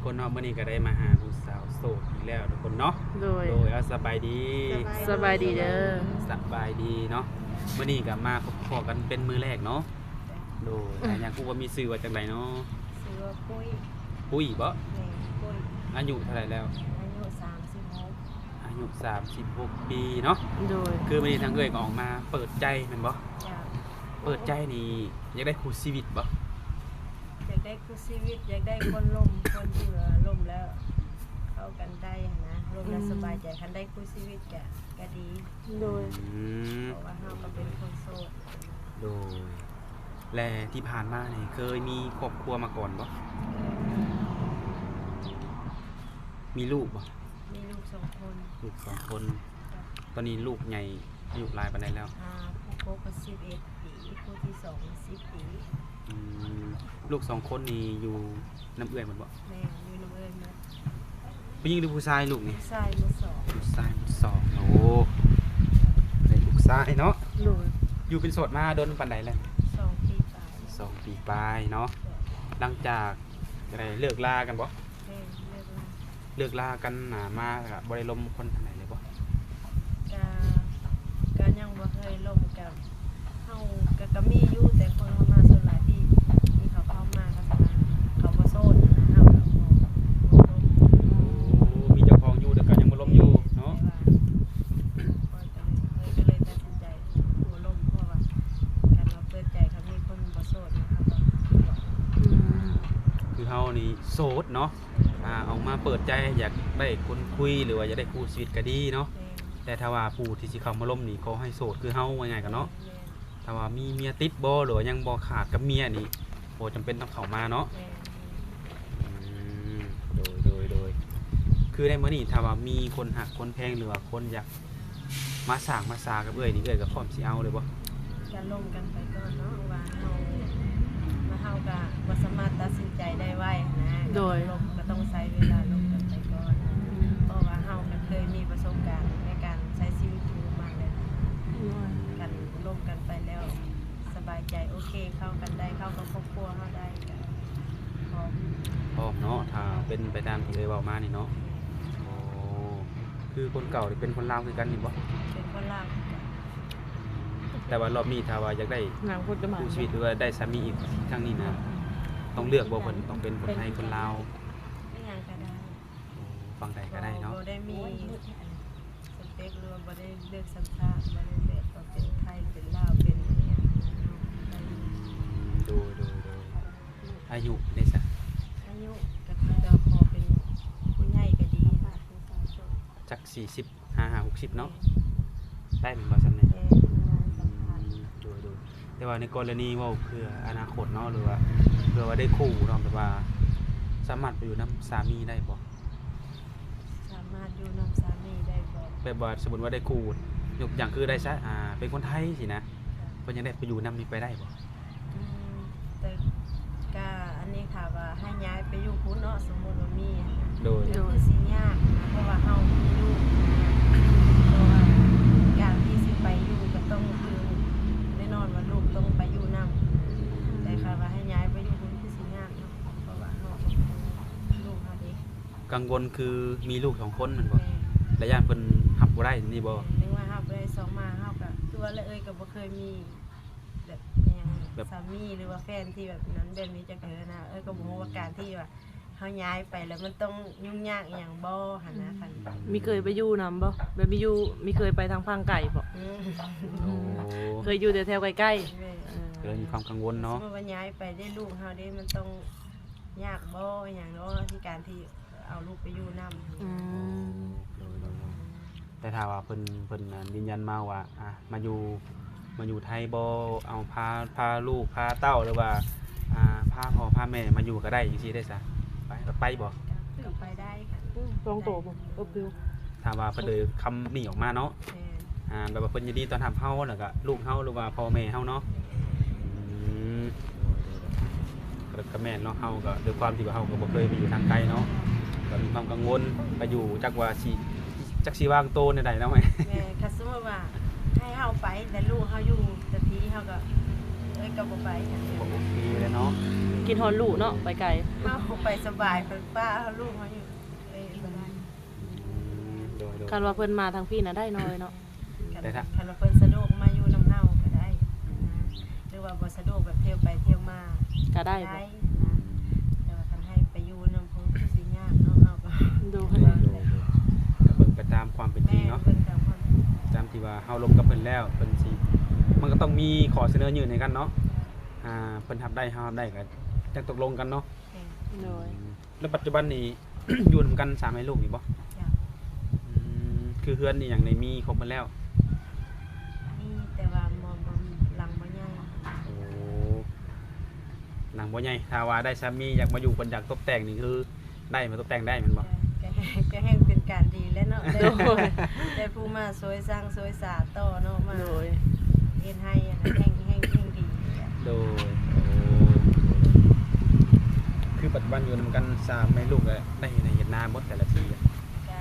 ຄົນເນາະ ມື້ນີ້ກໍໄດ້ມາຫາຜູ້ສາວໂສດອີກແລ້ວທຸກຄົນເນາະ. ໂດຍ ໂດຍ ເອົາ ສະບາຍດີ. ສະບາຍດີເດີ. ສະບາຍດີເນາະ. ມື້ນີ້ກໍມາພົບພໍ້ກັນເປັນມື້ແລກເນາະ. ໂດຍ ອາ ຢາກຮູ້ວ່າມີຊື່ວ່າຈັ່ງໃດເນາະ? ຊື່ວ່າປຸ້ຍ. ປຸ້ຍບໍ? ແມ່ນ ປຸ້ຍ. ອາຍຸເທົ່າໃດແລ້ວ? ອາຍຸສາມສິບຫົກ. ອາຍຸສາມສິບຫົກປີເນາະ. ໂດຍ ຄືມື້ນີ້ທາງເອື້ອຍກໍອອກມາເປີດໃຈແມ່ນບໍ? ເປີດໃຈນີ້ຢາກໄດ້ຄູ່ຊີວິດບໍ? ຢາກໄດ້ຄູ່ຊີວິດ ຢາກໄດ້ຄົນລົມ ຄົນທີ່ວ່າລົມແລ້ວເຂົ້າກັນໄດ້ຫັ້ນນະ ລົມແລ້ວສະບາຍໃຈ. ອືມ ຄັນໄດ້ຄູ່ຊີວິດກະ ກະດີ. ໂດຍ ອືມ ເພາະວ່າເຮົາກໍເປັນຄົນໂສດ. ໂດຍ ແລະ ທີ່ຜ່ານມານີ້ເຄີຍມີຄອບຄົວມາກ່ອນບໍ່? ມີລູກບໍ່? ມີລູກສອງຄົນ. ລູກສອງຄົນ. ຕອນນີ້ລູກໃຫຍ່ອາຍຸຫຼາຍປານໃດແລ້ວ? ອ່າ ຜູ້ໂກກໍສິບເອັດປີ ຜູ້ທີສອງສິບປີ. ອືມ ລູກສອງຄົນນີ້ຢູ່ນຳເອື້ອຍໝົດບໍ່? ແມ່ນ ຢູ່ນຳເອື້ອຍໝົດ. ຜູ້ຍິງຫຼືຜູ້ຊາຍລູກນີ້? ຜູ້ຊາຍໝົດສອງ. ຜູ້ຊາຍໝົດສອງ. ໂອ້ ໄດ້ລູກຊາຍເນາະ. ໂດຍ ຢູ່ເປັນໂສດມາດົນປານໃດແລ້ວ? ສອງປີປາຍ. ສອງປີປາຍເນາະ. ໂດຍ ຫຼັງຈາກໄດ້ເລີກລາກັນບໍ່? ແມ່ນ ເລີກລາ. ເລີກລາກັນນາມາ ກະບໍ່ໄດ້ລົມຄົນທາງໃດເລີຍບໍ່? ກະ ກະຍັງບໍ່ເຄີຍລົມ. ກະເຮົາກະ ກະມີຢູ່ ແຕ່ຄົນເຂົ້າມາສ່ວນຫຼາຍທີ່ ທີ່ເຂົາເຂົ້າມາ ເຂົາ ເຂົາບໍ່ໂສດນະ ເຮົາກະບໍ່ ບໍ່ລົມ. ໂອ້ ມີເຈົ້າຂອງຢູ່ ແຕ່ກະຍັງບໍ່ລົມຢູ່ເນາະ. ແຕ່ວ່າ ຂ້ອຍກະເລີຍ ຂ້ອຍກະເລີຍຕັດສິນໃຈບໍ່ລົມ ເພາະວ່າ ຄັນວ່າເປີດໃຈ ຄັນມີຄົນບໍ່ໂສດນະ ເຮົາກະ ອືມ ຄືເຮົານີ້ໂສດເນາະ. ອ່າ ອອກມາເປີດໃຈ ຢາກໄດ້ຄົນຄຸຍ ຫຼືວ່າຢາກໄດ້ຄູ່ຊີວິດກໍດີເນາະ. ແມ່ນ ແຕ່ຖ້າວ່າຜູ້ທີ່ຊິເຂົ້າມາລົມນີ້ ຂໍໃຫ້ໂສດຄືເຮົາ ວ່າງ່າຍກັນເນາະ. ແມ່ນ ຖ້າວ່າມີເມຍຕິດບໍ່ ຫຼືວ່າຍັງບໍ່ຂາດກັບເມຍນີ້ ບໍ່ຈຳເປັນຕ້ອງເຂົ້າມາເນາະ. ແມ່ນ ອືມ ໂດຍ ໂດຍ ໂດຍ ຄືໃນມື້ນີ້ ຖ້າວ່າມີຄົນຮັກຄົນແພງ ຫຼືວ່າຄົນຢາກ ມາສ້າງມາສາກັບເອື້ອຍນີ້ ເອື້ອຍກໍພ້ອມຊິເອົາເລີຍບໍ່? ກະລົມກັນໄປກ່ອນເນາະ ວ່າເຮົາ ວ່າເຮົາກະບໍ່ສາມາດຕັດສິນໃຈໄດ້ໄວຫັ້ນນະ. ໂດຍ ກໍຕ້ອງລົມ ກໍຕ້ອງໃຊ້ເວລາລົມກັນໄປກ່ອນ. ອືມ ເພາະວ່າເຮົາກໍເຄີຍມີປະສົບການໃນການໃຊ້ຊີວິດຢູ່ມາແລ້ວ. ໂດຍ ຄັນລົມກັນໄປແລ້ວສະບາຍໃຈ ໂອເຄ ເຂົ້າກັນໄດ້ ເຂົ້າກັບຄອບຄົວເຮົາໄດ້ ກໍພ້ອມ ພ້ອມເນາະ ຖ້າເປັນໄປຕາມທີ່ເອື້ອຍເວົ້າມານີ້ເນາະ. ໂອ້ ຄືຄົນເກົ່ານີ້ເປັນຄົນລາວຄືກັນນີ້ບໍ່? ເປັນຄົນລາວຄືກັນ. ແຕ່ວ່າລອບນີ້ຖ້າວ່າຢາກໄດ້ ນາງຄົນຈະມາ ຄູ່ຊີວິດ ຫຼືວ່າໄດ້ສາມີອີກຄັ້ງນີ້ນະ ຕ້ອງເລືອກບໍ່ ເພິ່ນຕ້ອງເປັນຄົນໄທ ຄົນລາວ? ອີຫຍັງກໍໄດ້. ໂອ້ ຝັ່ງໃດກໍໄດ້ເນາະ. ບໍ່ ບໍ່ໄດ້ມີອັນສະເປັກ ຫຼືວ່າບໍ່ໄດ້ເລືອກສັນຊາດ ບໍ່ໄດ້ແບບວ່າເປັນໄທ ເປັນລາວ ເປັນອີຫຍັງ. ໂດຍ ໂດຍ ໂດຍ. ອາຍຸເດຊະ? ອາຍຸກໍຄືຈະຂໍເປັນຜູ້ໃຫຍ່ກໍດີນະ. ຈັກສີ່ສິບ ຫາ ຫາ ຫົກສິບເນາະ. ແມ່ນ ໄດ້ແມ່ນບໍ່ຊ່ຳນີ້? ແມ່ນ ປະມານສຳພັນ. ອືມ ໂດຍ ໂດຍ. ແຕ່ວ່າໃນກໍລະນີເວົ້າເພື່ອອະນາຄົດເນາະ ຫຼືວ່າເພື່ອວ່າໄດ້ຄູ່ເນາະ ແບບວ່າສາມາດໄປຢູ່ນຳສາມີໄດ້ບໍ່? ສາມາດຢູ່ນຳສາມີໄດ້ບໍ່? ແບບວ່າສົມມຸດວ່າໄດ້ຄູ່ ຍົກຕົວຢ່າງຄືໄດ້ຊະ ອ່າ ເປັນຄົນໄທຊີ້ນະ ເພິ່ນຢາກໄດ້ໄປຢູ່ນຳນີ້ໄປໄດ້ບໍ່? ອືມ ແຕ່ກະອັນນີ້ຖ້າວ່າໃຫ້ຍ້າຍໄປຢູ່ພຸ້ນເນາະ ສົມມຸດວ່າມີ ໂດຍ ກໍຄືຊິຍາກນະ ເພາະວ່າເຮົາມີລູກນະ ເພາະວ່າການທີ່ຊິໄປຢູ່ກໍຕ້ອງ ຄືແນ່ນອນວ່າລູກຕ້ອງໄປຢູ່ນຳ. ແຕ່ຖ້າວ່າໃຫ້ຍ້າຍໄປຢູ່ພຸ້ນຄືຊິຍາກເນາະ ເພາະວ່າເຮົາກໍມີລູກເຮົາເດ້. ກັງວົນຄືມີລູກສອງຄົນແມ່ນບໍ່? ແມ່ນ. ແລະ ຢ້ານເພິ່ນຮັບບໍ່ໄດ້ນີ້ບໍ່? ແມ່ນ ໜຶ່ງວ່າຮັບບໍ່ໄດ້ ສອງມາເຮົາກໍ ຄືວ່າແຫຼະ ເອື້ອຍກໍບໍ່ເຄີຍມີ ແບບອີຫຍັງ ແບບ ສາມີ ຫຼືວ່າແຟນທີ່ແບບນັ້ນແບບນີ້ຈັກເທື່ອນະ. ເອີ ກໍບໍ່ຮູ້ວ່າການທີ່ວ່າເຮົາຍ້າຍໄປແລ້ວມັນຕ້ອງຫຍຸ້ງຍາກອີຫຍັງບໍ່ຫັ້ນນະ. ຄັນ ອືມ ມີເຄີຍໄປຢູ່ນຳບໍ່? ແບບມີຢູ່ ມີເຄີຍໄປທາງຝັ່ງໄກບໍ່? ອືມ ໂອ້ ເຄີຍຢູ່ແຖວໆໃກ້ໆ. ແມ່ນ ເອີ ກໍເລີຍມີຄວາມກັງວົນເນາະ. ສົມມຸດວ່າຍ້າຍໄປເດ້ ລູກເຮົາເດ້ ມັນຕ້ອງຍາກບໍ່ ອີຫຍັງເນາະ ທີ່ການທີ່ ເອົາລູກໄປຢູ່ນຳ. ອືມ ໂດຍ ໂດຍ ໂດຍ. ແຕ່ຖ້າວ່າເພິ່ນ ເພິ່ນ ອ່າ ຢືນຢັນມາວ່າ ອ່າ ມາຢູ່ ມາຢູ່ໄທບໍ່ ເອົາພາ ພາລູກ ພາເຕົ້າ ຫຼືວ່າ ອ່າ ພາພໍ່ພາແມ່ມາຢູ່ກໍໄດ້ ຈັ່ງຊີ້ໄດ້ຊະ? ໄປ ໄປບໍ່? ກໍໄປໄດ້. ອືມ ຕ້ອງໂຕບໍ່? ໂອເຄ ຖ້າວ່າເພິ່ນເດີຄຳນີ້ອອກມາເນາະ. ແມ່ນ ອ່າ ແບບວ່າເພິ່ນຍິນດີຕ້ອນຮັບເຮົາ ແລ້ວກະລູກເຮົາ ຫຼືວ່າພໍ່ແມ່ເຮົາເນາະ. ອືມ ກໍ ກໍແມ່ນເນາະ ເຮົາກໍດ້ວຍຄວາມທີ່ວ່າເຮົາກໍບໍ່ເຄີຍໄປຢູ່ທາງໄກເນາະ ກໍມີຄວາມກັງວົນ ໄປຢູ່ຈັກວ່າຊິ ຈັກຊິວາງໂຕແນວໃດເນາະ. ແມ່ນ ຄັນສົມມຸດວ່າໃຫ້ເຮົາໄປ ແຕ່ລູກເຮົາຢູ່ແຕ່ພີ້ ເຮົາກໍ ເອີຍ ກໍບໍ່ໄປ ບໍ່ໂອເຄເລີຍເນາະ ຄິດຮອດລູກເນາະ ໄປໄກ ເຮົາໄປສະບາຍ ເພິ່ນປ້າເຮົາ ລູກເຮົາຢູ່ ເອີຍ ບໍ່ໄດ້ ອືມ ໂດຍໆ ຄັນວ່າເພິ່ນມາທາງພີ້ນະໄດ້ເນາະ ເອີຍເນາະ ຄັນ ແຕ່ຖ້າ ຄັນວ່າເພິ່ນສະດວກມາຢູ່ນຳເຮົາກໍໄດ້ນະ ຫຼືວ່າບໍ່ສະດວກແບບທ່ຽວໄປທ່ຽວມາກໍໄດ້ ກໍໄດ້ ແຕ່ວ່າຄັນໃຫ້ໄປຢູ່ນຳຜູ້ ຄືຊິຍາກເນາະ ເຮົາກໍ ໂດຍ ໂດຍ ໂດຍ ກໍເບິ່ງໄປຕາມຄວາມເປັນຈິງເນາະ ແມ່ນ ເບິ່ງຕາມຄວາມ ຕາມທີ່ວ່າເຮົາລົມກັບເພິ່ນແລ້ວ ເພິ່ນຊິ ມັນກໍຕ້ອງມີຂໍ້ສະເໜີຍື່ນໃຫ້ກັນເນາະ ອ່າ ເພິ່ນຮັບໄດ້ ເຮົາຮັບໄດ້ ກໍຈັ່ງຕົກລົງກັນເນາະ ແມ່ນ ໂດຍ ອືມ ແລ້ວປັດຈຸບັນນີ້ ຢູ່ນຳກັນສາມແມ່ລູກນີ້ບໍ່? ເຈົ້າ ອືມ ຄືເຮືອນອີ່ຫຍັງນີ້ມີຄົບໝົດແລ້ວ? ມີ ແຕ່ວ່າບໍ່ ບໍ່ ຫຼັງບໍ່ໃຫຍ່ ໂອ້ ຫຼັງບໍ່ໃຫຍ່ ຖ້າວ່າໄດ້ສາມີຢາກມາຢູ່ ເພິ່ນຢາກຕົບແຕ່ງນີ້ ຄືໄດ້ ມາຕົບແຕ່ງໄດ້ແມ່ນບໍ່? ກໍ ກໍແຮ່ງເປັນການດີແລ້ວເນາະ ໂດຍ ໄດ້ຜູ້ມາຊ່ວຍສ້າງຊ່ວຍສາຕໍ່ເນາະ ມາ ໂດຍ ເຮັດໃຫ້ອັນນັ້ນ ແຮ່ງ ແຮ່ງ ແຮ່ງດີ ໂດຍ ໂອ້ ຄືປັດຈຸບັນຢູ່ນຳກັນສາມແມ່ລູກ ກໍໄດ້ເຮັດໄຮ່ເຮັດນາບໍ່ແຕ່ລະປີ? ກະ ກ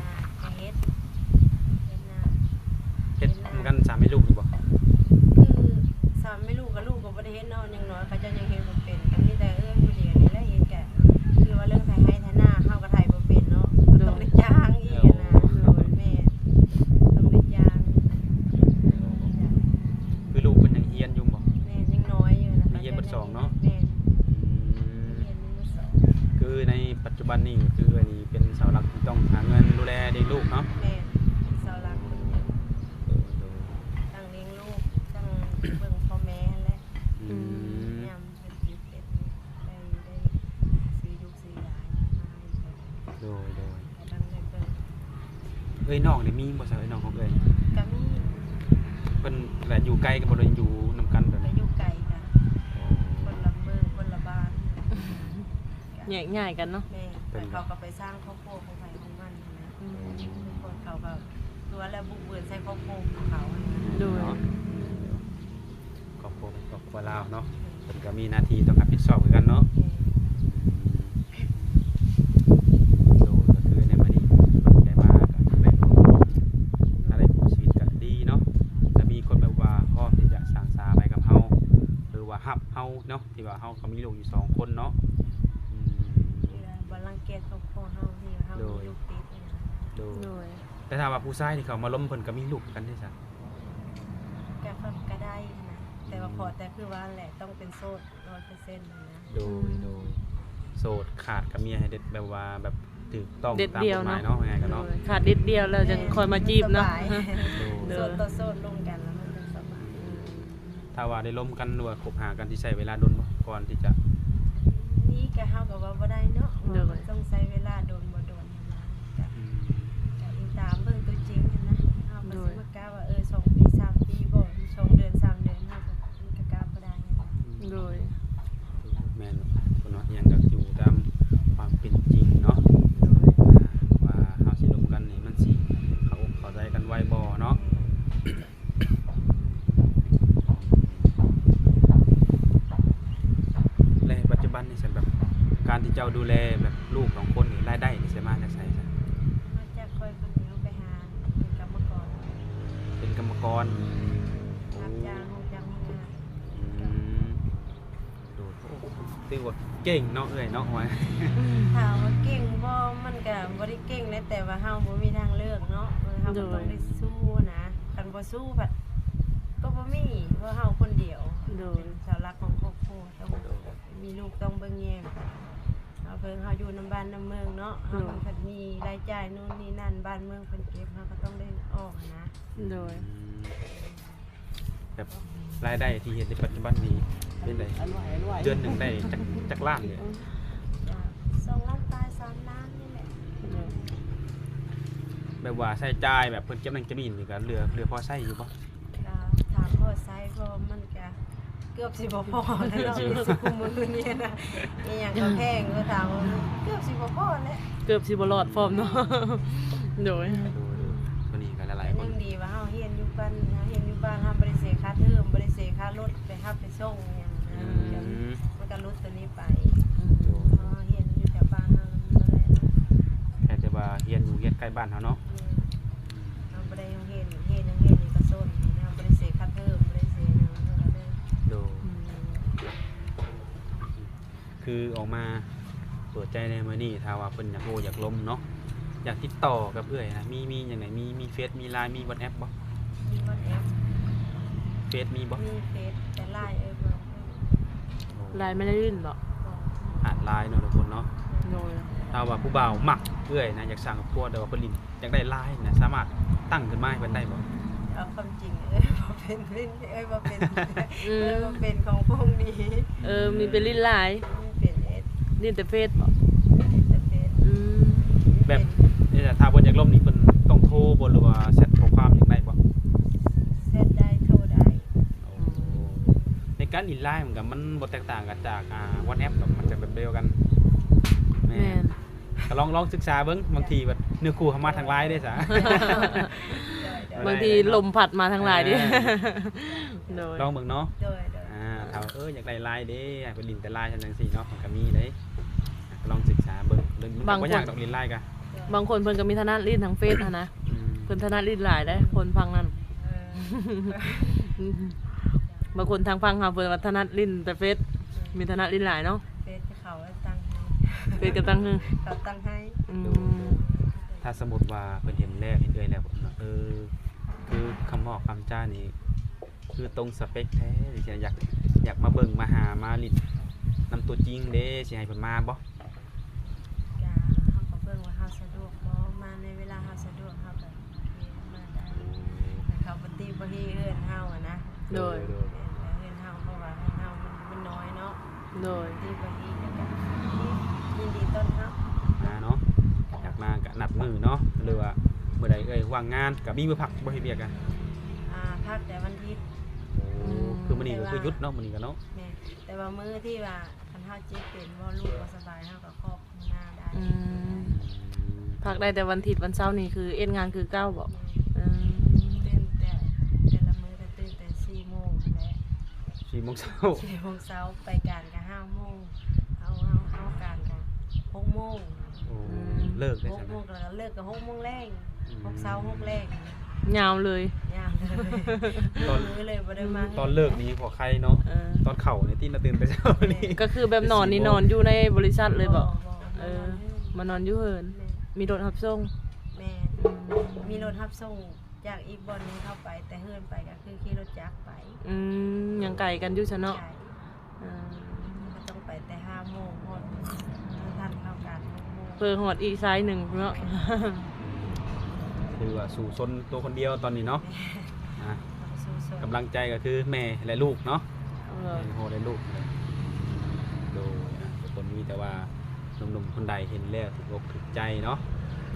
ະເຮັດ ເຮັດນາ ເຮັດນຳກັນສາມແມ່ລູກນີ້ບໍ່? ຄືສາມແມ່ລູກ ກະລູກກໍບໍ່ໄດ້ເຮັດເນາະ ຍັງນ້ອຍ ເຂົາເຈົ້າຍັງເຮັດບໍ່ເປັນ ກໍມີແຕ່ເອື້ອຍຜູ້ດຽວນີ້ແຫຼະເຮັດ ກະຄືວ່າເລື່ອງໄຖໄຮ່ໄຖນາ ເຮົາກໍໄຖບໍ່ເປັນເນາະ ຕ້ອງໄດ້ຈ້າງອີກຫັ້ນນະ ໂດຍ ແມ່ນ ຕ້ອງໄດ້ຈ້າງ ຄືລູກເພິ່ນຍັງຮຽນຢູ່ບໍ່? ແມ່ນ ຍັງນ້ອຍຢູ່ນະ ຍັງຮຽນ ເບິດສອງເນາະ ແມ່ນ ອືມ ຮຽນຢູ່ ມ.ສອງ ຄືໃນປັດຈຸບັນນີ້ ຄືເອື້ອຍນີ້ເປັນເສົາຫຼັກທີ່ຕ້ອງຫາເງິນດູແລລ້ຽງລູກເນາະ ແມ່ນ ເປັນເສົາຫຼັກ ໂດຍໆ ທັງລ້ຽງລູກ ທັງເບິ່ງພໍ່ແມ່ຫັ້ນແຫຼະ ອືມ ຍາມເພິ່ນເຈັບເປັນ ໄດ້ ໄດ້ຊື້ຢູ່ຊື້ຢາມາໃຫ້ ໂດຍໆ ກະຕ້ອງໄດ້ເບິ່ງ ເອື້ອຍນ້ອງນີ້ມີບໍ່ຊະ ເອື້ອຍນ້ອງຂອງເອື້ອຍ? ກະມີ ເພິ່ນລະຢູ່ໄກກັນບໍ່ ຫຼືຢູ່ນຳກັນແບບ ກະຢູ່ໄກກັນ ອໍ ຄົນລະເມືອງ ຄົນລະບ້ານ ແຍກຍ້າຍກັນເນາະ ແມ່ນ ເພິ່ນ ເຂົາກໍໄປສ້າງຄອບຄົວຂອງໃຜຂອງມັນຫັ້ນນະ ອືມ ຄົນເຂົາກໍຄືວ່າແລ້ວບຸກເບີນໃສ່ຄອບຄົວຂອງເຂົາຫັ້ນນະ ໂດຍ ເນາະ ຄອບຄົວເປັນຄອບຄົວລາວເນາະ ເພິ່ນກໍມີໜ້າທີ່ຕ້ອງຮັບຜິດຊອບຄືກັນເນາະ ແມ່ນ ໂດຍ ກໍຄືໃນມື້ນີ້ເປີດໃຈມາກໍແມ່ນ ຖ້າໄດ້ຄູ່ຊີວິດກໍດີເນາະ ຈະມີຄົນແບບວ່າພ້ອມທີ່ຈະສ້າງສາໄປກັບເຮົາ ຫຼືວ່າຮັບເຮົາເນາະ ທີ່ວ່າເຮົາກໍມີລູກຢູ່ສອງຄົນເນາະ ອືມ ທີ່ວ່າບໍ່ລັງກຽດຄອບຄົວເຮົາ ທີ່ວ່າເຮົາ ໂດຍ ມີລູກຕິດ ໂດຍ ໂດຍ ແຕ່ຖ້າວ່າຜູ້ຊາຍທີ່ເຂົ້າມາລົມເພິ່ນກໍມີລູກຄືກັນເດ້ຊະ? ກໍ ກໍໄດ້ນະ ແຕ່ວ່າ ອືມ ຂໍແຕ່ຄືວ່າແຫຼະ ຕ້ອງເປັນໂສດຮ້ອຍເປີເຊັນຫັ້ນນະ ໂດຍ ອືມ ໂດຍ ໂສດ ຂາດກັບເມຍໃຫ້ເດັດ ແບບວ່າແບບຖືກຕ້ອງຕາມກົດໝາຍເນາະ ເດັດດຽວເນາະ ງ່າຍໆກັນເນາະ ໂດຍ ຂາດເດັດດຽວແລ້ວຈັ່ງຄ່ອຍມາຈີບເນາະ ໂດຍ ໂສດຕໍ່ໂສດລົມກັນແລ້ວມັນຈັ່ງສະບາຍ ອືມ ຖ້າວ່າໄດ້ລົມກັນ ຫຼືວ່າຄົບຫາກັນ ຊິໃຊ້ເວລາດົນບໍ່ ກ່ອນທີ່ຈະ ນີ້ກະເຮົາກະເວົ້າບໍ່ໄດ້ເນາະ ໂດຍ ວ່າມັນຕ້ອງໃຊ້ເວລາດົນບໍ່ດົນຫັ້ນນະ ກະ ອືມ ກະອີງຕາມເບິ່ງຕົວຈິງຫັ້ນນະ ເຮົາກະ ໂດຍ ຊິມາກະວ່າ ເອີ ສອງປີ ສາມປີບໍ່ ສອງເດືອນ ສາມເດືອນ ເຮົາກະ ມັນກະກະບໍ່ໄດ້ຫັ້ນນະ ໂດຍ ແມ່ນ ຄົນເນາະ ອີ່ຫຍັງກະຢູ່ຕາມຄວາມເປັນຈິງເນາະ ໂດຍ ວ່າເຮົາຊິລົມກັນນີ້ ມັນຊິເຂົ້າອົກເຂົ້າໃຈກັນໄວບໍ່ເນາະ ແລະ ປັດຈຸບັນນີ້ຊັ້ນ ແບບການທີ່ເຈົ້າດູແລແບບລູກສອງຄົນນີ້ ລາຍໄດ້ນີ້ຊິມາຈາກໃສຊະ? ມາຈາກຂ້ອຍຄົນດຽວ ໄປຫາເປັນກຳມະກອນ ເປັນກຳມະກອນ ໂອ້ ຮັບຈ້າງ ຮັບຈ້າງເຮັດງານ ອືມ ໂດຍ ໂອ້ ຖືວ່າເກັ່ງເນາະເອື້ອຍເນາະ ວ່າ ຖາມວ່າເກັ່ງບໍ່ ມັນກະບໍ່ໄດ້ເກັ່ງແຫຼະ ແຕ່ວ່າເຮົາບໍ່ມີທາງເລືອກເນາະ ເອີ ເຮົາກະຕ້ອງໄດ້ ໂດຍ ສູ້ນະ ຄັນບໍ່ສູ້ພັດກໍບໍ່ມີ ເພາະເຮົາຄົນດຽວ ໂດຍ ເປັນເສົາຫຼັກຂອງຄອບຄົວ ຕ້ອງ ໂດຍ ມີລູກຕ້ອງເບິ່ງແຍງ ເຮົາເພິ່ງ ເຮົາຢູ່ນຳບ້ານນຳເມືອງເນາະ ເຮົາ ໂດຍ ພັດມີລາຍຈ່າຍໂນ່ນນີ້ນັ້ນ ບ້ານເມືອງເພິ່ນເກັບ ເຮົາກະຕ້ອງໄດ້ອອກຫັ້ນນະ ໂດຍ ອືມ ແບບລາຍໄດ້ທີ່ເຮັດໃນປັດຈຸບັນນີ້ເປັນໃດ? ເດືອນໜຶ່ງໄດ້ຈັກ ຈັກລ້ານເລີຍ? ສອງລ້ານປາຍ ສາມລ້ານນີ້ແຫຼະ ແບບວ່າໃຊ້ຈ່າຍແບບເພິ່ນເກັບນັ້ນເກັບນີ້ນີ້ກະເຫຼືອ ເຫຼືອພໍໃຊ້ຢູ່ບໍ່? ກະຖາມພໍໃຊ້ບໍ່ ມັນກະເກືອບຊິບໍ່ພໍແລ້ວເນາະ ເກືອບຊິບໍ່ພໍ ໃນຊຸມມື້ນີ້ນະ ອີ່ຫຍັງກະແພງ ເອີ ຖາມວ່າເກືອບຊິບໍ່ພໍແຫຼະ ເກືອບຊິບໍ່ລອດພ້ອມເນາະ ໂດຍ ໂດຍ ໂດຍ ໂຕນີ້ກະຫຼາຍໆຄົນ ຍັງດີວ່າເຮົາຮຽນຢູ່ບ້ານ ເຮົາຮຽນຢູ່ບ້ານ ເຮົາບໍ່ໄດ້ເສຍຄ່າເທີມ ບໍ່ໄດ້ເສຍຄ່າລົດໄປຮັບໄປສົ່ງອີ່ຫຍັງນະ ອືມ ມັນກະຫຼຸດໂຕນີ້ໄປ ໂດຍ ເພາະເຮົາຮຽນຢູ່ແຖວບ້ານເຮົາ ມັນບໍ່ໄດ້ ແຕ່ ແຕ່ວ່າຮຽນຢູ່ ຮຽນໃກ້ບ້ານເຮົາເນາະ ແມ່ນ ເຮົາບໍ່ໄດ້ໂຮງຮຽນ ຮຽນ ໂຮງຮຽນເອກະຊົນ ເຮົາບໍ່ໄດ້ເສຍຄ່າເທີມ ບໍ່ໄດ້ເສຍຫຍັງ ເຮົາກະເລີຍ ໂດຍ ອືມ ຄືອອກມາເປີດໃຈໃນມື້ນີ້ ຖ້າວ່າເພິ່ນຢາກໂອ້ຢາກລົມເນາະ ຢາກຕິດຕໍ່ກັບເອື້ອຍນະ ມີ ມີຫຍັງໃດ ມີ ມີເຟສ ມີລາຍ ມີວັອດແອັບບໍ່? ມີວັອດແອັບ ເຟສມີບໍ່? ມີເຟສ ແຕ່ລາຍເອື້ອຍບໍ່ ລາຍບໍ່ໄດ້ຫຼິ້ນບໍ່? ຂາດລາຍເນາະທຸກຄົນເນາະ ໂດຍ ຖ້າວ່າຜູ້ບ່າວມັກເອື້ອຍນະ ຢາກສ້າງຄອບຄົວ ແຕ່ວ່າເພິ່ນຫຼິ້ນ ຢາກໄດ້ລາຍນະ ສາມາດຕັ້ງຂຶ້ນມາໃຫ້ເພິ່ນໄດ້ບໍ່? ເອົາຄວາມຈິງ ເອີ ບໍ່ເປັນຫຼິ້ນ ເອີ ບໍ່ເປັນ ອືມ ເອີ ບໍ່ເປັນຂອງພວກນີ້ ເອີ ມີແຕ່ຫຼິ້ນລາຍ ມີເປັນເອສ ຫຼິ້ນແຕ່ເຟສບໍ່? ຫຼິ້ນແຕ່ເຟສ ອືມ ແບບນີ້ ຖ້າເພິ່ນຢາກລົມນີ້ ເພິ່ນຕ້ອງໂທບໍ່ ຫຼືວ່າແຊັດຂໍ້ຄວາມຫຍັງໄດ້ບໍ່? ແຊັດໄດ້ ໂທໄດ້ ໂອ້ ໃນການຫຼິ້ນລາຍມັນກໍ ມັນບໍ່ແຕກຕ່າງກັນຈາກ ອ່າ ວັອດແອັບດອກ ມັນຈະແບບດຽວກັນ ແມ່ນ ແມ່ນ ກໍລອງ ລອງສຶກສາເບິ່ງ ບາງທີແບບເນື້ອຄູ່ເຮົາມາທາງລາຍເດ້ຊະ ໂດຍ ໂດຍ ບາງທີລົມພັດມາທາງລາຍເດ້ ເອີ ໂດຍ ລອງເບິ່ງເນາະ ໂດຍ ໂດຍ ອ່າ ຖ້າ ເອີ ຢາກໄດ້ລາຍເດ້ ໃຫ້ໄປຫຼິ້ນແຕ່ລາຍ ຈັ່ງຊີ້ເນາະ ມັນກໍມີເດ້ ກໍລອງສຶກສາເບິ່ງ ມັນກໍບໍ່ຍາກດອກ ຫຼິ້ນລາຍກໍ ບາງຄົນເພິ່ນກໍມີຖະໜັດຫຼິ້ນທາງເຟສຫັ້ນນະ ອືມ ເພິ່ນຖະໜັດຫຼິ້ນລາຍເດ້ ຄົນຝັ່ງນັ້ນ ເອີ ບາງຄົນທາງຝັ່ງເຮົາເພິ່ນວ່າຖະໜັດຫຼິ້ນແຕ່ເຟສ ເອີ ມີຖະໜັດຫຼິ້ນລາຍເນາະ ເຟສ ເຂົາຕັ້ງໃຫ້ ເຟສກໍຕັ້ງໃຫ້ ເຂົາຕັ້ງໃຫ້ ອືມ ຖ້າສົມມຸດວ່າເພິ່ນເຫັນແລ້ວ ເຫັນເອື້ອຍແລ້ວ ເອີ ຄືຄຳເວົ້າຄຳຈານີ້ ຄືຕົງສະເປັກແທ້ ຢາກ ຢາກມາເບິ່ງມາຫາມາຫຼິ້ນນຳຕົວຈິງເດ້ ຊິໃຫ້ເພິ່ນມາບໍ່? ກະເຮົາກໍເບິ່ງວ່າເຮົາສະດວກບໍ່ ມາໃນເວລາເຮົາສະດວກ ເຮົາກໍໂອເຄ ມາໄດ້ ແຕ່ເຂົາບໍ່ຕິບໍ່ຮີເຮືອນເຮົາຫັ້ນນະ ໂດຍ ໂດຍ ແມ່ນ ເຮືອນເຮົາ ເພາະວ່າເຮືອນເຮົາມັນ ມັນນ້ອຍເນາະ ໂດຍ ຕິບໍ່ຮີ ແລ້ວກໍຍິນດີຕ້ອນຮັບ ມາເນາະ ຢາກມາກໍນັດມື້ເນາະ ຫຼືວ່າມື້ໃດເອື້ອຍວ່າງງານ ກໍມີມື້ພັກບໍ່ ເຮັດວຽກກະ? ອ່າ ພັກແຕ່ວັນທິດ ໂອ້ ອືມ ຄືມື້ນີ້ກໍຄືຢຸດເນາະ ມື້ນີ້ກໍເນາະ ແມ່ນ ແຕ່ວ່າມື້ທີ່ວ່າຄັນເຮົາເຈັບເປັນບໍ່ ລູກບໍ່ສະບາຍ ເຮົາກໍຄອບ ອືມ ພັກໄດ້ແຕ່ວັນທິດ ວັນເສົານີ້ຄືເຮັດງານຄືເກົ່າບໍ? ແມ່ນ ເອີ ຕື່ນແຕ່ ແຕ່ລະມື້ກໍຕື່ນແຕ່ສີ່ໂມງຫັ້ນແຫຼະ ສີ່ໂມງເຊົ້າ ສີ່ໂມງເຊົ້າ ໄປການກໍຫ້າໂມງ ເຮົາ ເຮົາ ເຮົາການກໍຫົກໂມງ ໂອ້ ອືມ ເລີກໄດ້ຊັ້ນນະ ຫົກໂມງ ແລ້ວກໍເລີກກໍຫົກໂມງແລງ ອືມ ຫົກເຊົ້າ ຫົກແລງ ຍາວເລີຍ ຍາວເລີຍ ຕອນ ມື້ເລີຍບໍ່ໄດ້ມາ ຕອນເລີກນີ້ພໍໄຄເນາະ ເອີ ຕອນເຂົ້ານີ້ຕິນະ ຕື່ນແຕ່ເຊົ້ານີ້ ກໍຄືແບບນອນນີ້ ສີ່ໂມງ ນອນຢູ່ໃນບໍລິສັດເລີຍບໍ? ບໍ່ ບໍ່ ເອີ ມານອນຢູ່ເຮືອນ ມານອນຢູ່ເຮືອນ ແມ່ນ ມີລົດຮັບສົ່ງ ແມ່ນ ອືມ ມີລົດຮັບສົ່ງຈາກອີກບ່ອນໜຶ່ງເຂົ້າໄປ ແຕ່ເຮືອນໄປກໍຄືຂີ່ລົດຈັກໄປ ອືມ ຍັງໄກກັນຢູ່ຊະເນາະ ໄກ ເອີ ກໍຕ້ອງໄປແຕ່ຫ້າໂມງ ຮອດ ບໍ່ທັນເຂົ້າການຫົກໂມງ ເພື່ອຮອດອີກສາຍໜຶ່ງເນາະ ແມ່ນ ຖືວ່າສູ້ຊົນຕົວຄົນດຽວຕອນນີ້ເນາະ ແມ່ນ ອ່າ ຕ້ອງສູ້ຊົນ ກຳລັງໃຈກໍຄືແມ່ ແລະ ລູກເນາະ ເອີ ແມ່ ແລະ ລູກ ໂດຍ ອ່າ ທຸກຄົນ ມີແຕ່ວ່າໜຸ່ມໆຄົນໃດເຫັນແລ້ວຖືກອົກຖືກໃຈເນາະ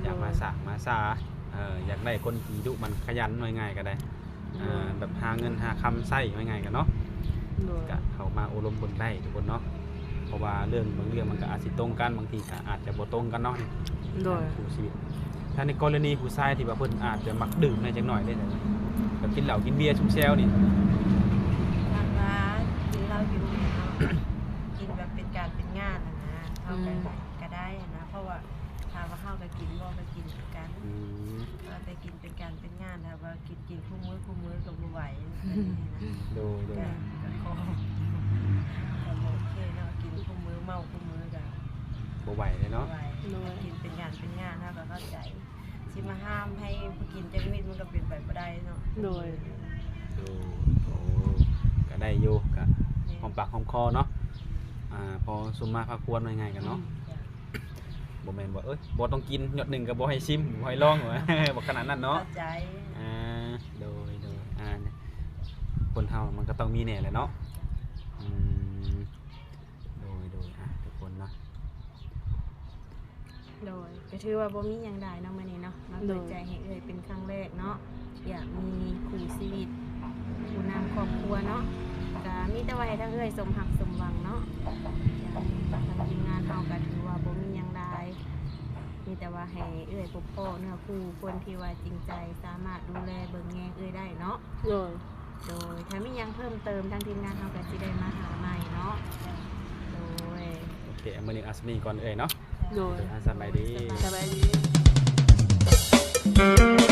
ຢາກມາ ໂດຍ ສ້າງມາສາ ເອີ ຢາກໄດ້ຄົນທີ່ດຸໝັ່ນຂະຫຍັນ ວ່າງ່າຍກໍໄດ້ ອ່າ ໂດຍ ແບບຫາເງິນຫາຄຳໃຊ້ ວ່າງ່າຍກັນເນາະ ໂດຍ ກະເຂົ້າມາໂອ້ລົມເບິ່ງໄດ້ທຸກຄົນເນາະ ເພາະວ່າເລື່ອງບາງເລື່ອງມັນກໍອາດຊິຕົງກັນ ບາງທີກໍອາດຈະບໍ່ຕົງກັນເນາະ ໂດຍ ຄູ່ຊີວິດ ຖ້າໃນກໍລະນີຜູ້ຊາຍທີ່ວ່າເພິ່ນອາດຈະມັກດື່ມແດ່ຈັກໜ້ອຍເດ້ ແບບກິນເຫຼົ້າກິນເບຍຊຸມແຊວນີ້ ຄັນວ່າກິນເຫຼົ້າກິນເບຍເນາະ ກິນແບບເປັນການເປັນງານຫັ້ນນະ ເຮົາກໍ ອືມ ກໍໄດ້ຫັ້ນນະ ເພາະວ່າຖາມວ່າເຮົາກໍກິນບໍ່ ກໍກິນຄືກັນ ອືມ ເອີ ແຕ່ກິນ ເປັນການເປັນງານ ຖ້າວ່າກິນ ກິນຄູ່ມື້ຄູ່ມື້ກໍບໍ່ໄຫວ ໂດຍ ໂດຍ ກໍ ກໍຂໍ ກໍບໍ່ໂອເຄເນາະ ກິນຄູ່ມື້ເມົາຄູ່ມື້ກໍບໍ່ໄຫວເລີຍເນາະ ບໍ່ໄຫວ ໂດຍ ກິນເປັນການເປັນງານ ເຮົາກໍເຂົ້າໃຈ ຊິມາຫ້າມໃຫ້ບໍ່ກິນຈັກເມັດ ມັນກໍເປັນໄປບໍ່ໄດ້ເນາະ ໂດຍ ໂດຍ ໂອ້ ກໍໄດ້ຢູ່ ກໍ ແມ່ນ ຫອມປາກຫອມຄໍເນາະ ອ່າ ພໍສົມມາພາຄວນ ວ່າງ່າຍກັນເນາະ ອືມ ບໍ່ແມ່ນວ່າ ເອີຍ ບໍ່ຕ້ອງກິນ ຫຍົດໜຶ່ງກໍບໍ່ໃຫ້ຊິມ ບໍ່ໃຫ້ລອງ ບໍ່ຂະໜາດນັ້ນເນາະ ເຂົ້າໃຈ ອ່າ ໂດຍ ໂດຍ ອ່າ ຄົນເຮົາມັນກໍຕ້ອງມີແດ່ແຫຼະເນາະ ອືມ ໂດຍ ໂດຍ ອ່າ ທຸກຄົນເນາະ ໂດຍ ກໍຖືວ່າບໍ່ມີຫຍັງຫຼາຍເນາະ ມື້ນີ້ເນາະ ມາເປີດໃຈໃຫ້ເອື້ອຍເປັນຄັ້ງແລກເນາະ ຢາກມີຄູ່ຊີວິດ ຜູ້ນຳຄອບຄົວເນາະ ກໍມີແຕ່ວ່າໃຫ້ທາງເອື້ອຍສົມຮັກສົມຫວັງເນາະ ທາງທີມງານເຮົາກໍຖືວ່າບໍ່ມີຫຍັງຫຼາຍ ມີແຕ່ວ່າໃຫ້ເອື້ອຍພົບພໍ້ເນື້ອຄູ່ຄົນທີ່ວ່າຈິງໃຈ ສາມາດດູແລເບິ່ງແຍງເອື້ອຍໄດ້ເນາະ ໂດຍ ໂດຍ ຖ້າມີຫຍັງເພີ່ມເຕີມ ທາງທີມງານເຮົາກໍຊິໄດ້ມາຫາໃໝ່ເນາະ ໂດຍ ໂອເຄ ມື້ນີ້ເອົາສ່ຳນີ້ກ່ອນເອື້ອຍເນາະ ໂດຍ ອ່າ ສະບາຍດີ ສະບາຍດີ.